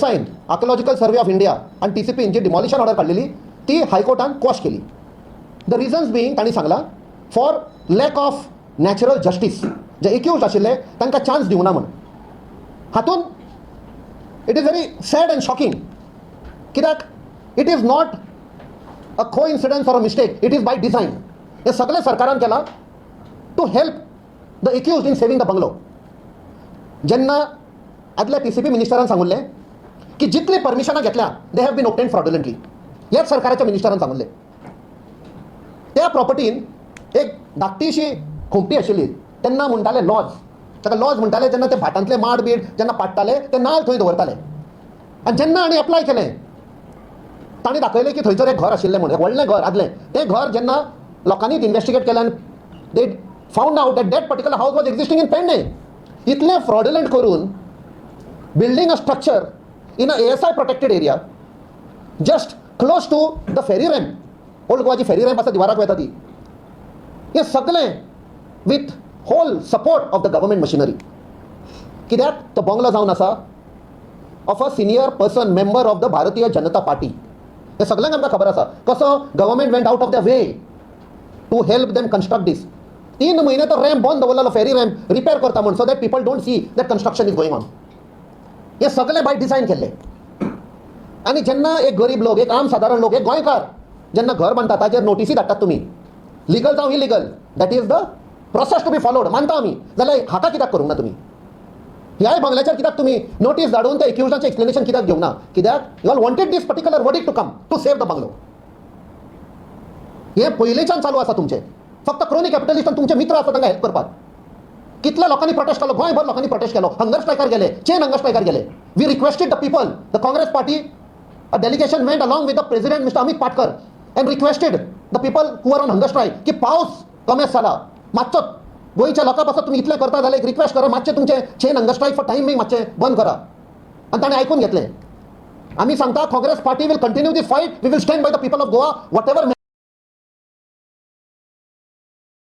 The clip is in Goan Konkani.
एएसआयन, आर्किओलॉजिकल सर्वे ऑफ इंडिया आनी टीसीपीन जी डिमॉलिशन ऑर्डर काडलेली, ती हायकोर्टान क्वॉश केली. The reasons being, तांणी सांगलां, for lack of natural justice, J accused आशिल्ले तांकां चान्स दिवना म्हण. हातून it is very sad and shocking, कित्याक it is not a coincidence or a mistake, it is by design. हे सगळें सरकारान केलां to help the accused in saving the bungalow. जेन्ना आदल्या टीसीपी मिनिस्टरान सांगिल्लें की जितली परमिशनां घेतल्या, they have been obtained fraudulently, ह्याच सरकाराच्या मिनिस्टरान सांगिल्लें. त्या प्रॉपर्टीन एक धाकटीशी खोंपटी आशिल्ली. तेन्ना म्हणटाले लॉज, ताका लॉज म्हणटाले. जेन्ना ते भाटांतले माड बीड जेन्ना पाडटाले, ते नाल थंय दवरताले. आनी जेन्ना आनी एप्लाय केलें, तांणी दाखयलें की थंयसर एक घर आशिल्लें म्हणून, एक व्हडलें घर आदलें. तें घर जेन्ना लोकांनीच इन्वेस्टिगेट केलें, they found out that that particular house was existing in Pernem. इतलें फ्रॉड्युलंट करून building a structure in a ASI protected area, just close to the ferry ramp, old गोवाची ferry ramp आसा, दिवाराक वता ती, हें सगळें with whole support of the government machinery. कित्याक तो बंगलो जावन आसा of a senior person, member of the Bharatiya Janata Party. हें सगळ्यांक आमकां खबर आसा, कसो government went out of the way to help them construct this. 3 म्हयने तो रॅम्प बंद दवरलेलो, फेरी रॅम्प रिपेर करता म्हण, so that people don't see that construction is going on. हें सगळें बाय डिझायन केल्लें. आनी जेन्ना एक गरीब लोक, एक आम सादारण लोक, एक गोंयकार जेन्ना घर बांदता, ताजेर नोटिसी धाडटात तुमी, लिगल जावं illegal, that is the process to be followed, मानता आमी. जाल्यार हाका कित्याक करूंक ना तुमी? ह्याय बंगल्याचेर कित्याक तुमी नोटीस धाडून त्या एक्युजांचें एक्सप्लेनेशन कित्याक घेवंक ना? कित्याक you all wanted this particular verdict to come to save the bungalow. हें पयलींच्यान चालू आसा तुमचें. फक्त क्रोनी कॅपिटलिस्ट आनी तुमचे मित्र आसा, तांकां हेल्प करपाक. कितल्या लोकांनी प्रोटेस्ट केलो, गोंयभर लोकांनी प्रोटेस्ट केलो, हंगर स्ट्रायकार गेले, चेन हंगर स्ट्रायकार गेले. We requested the people, the Congress Party, a delegation went along with the president, Mr. Amit Patkar, and requested the people who are on hunger strike की पावस कमेस जाला, मातसो गोंयच्या लोकां पासत तुमी इतलें करता जाल्यार एक रिक्वेस्ट करा, मातशें तुमचें chain hunger strike for time being मातशें बंद करा. आनी ताणें आयकून घेतलें. आमी सांगता, Congress Party will continue this fight. We will stand by the people of Goa, whatever.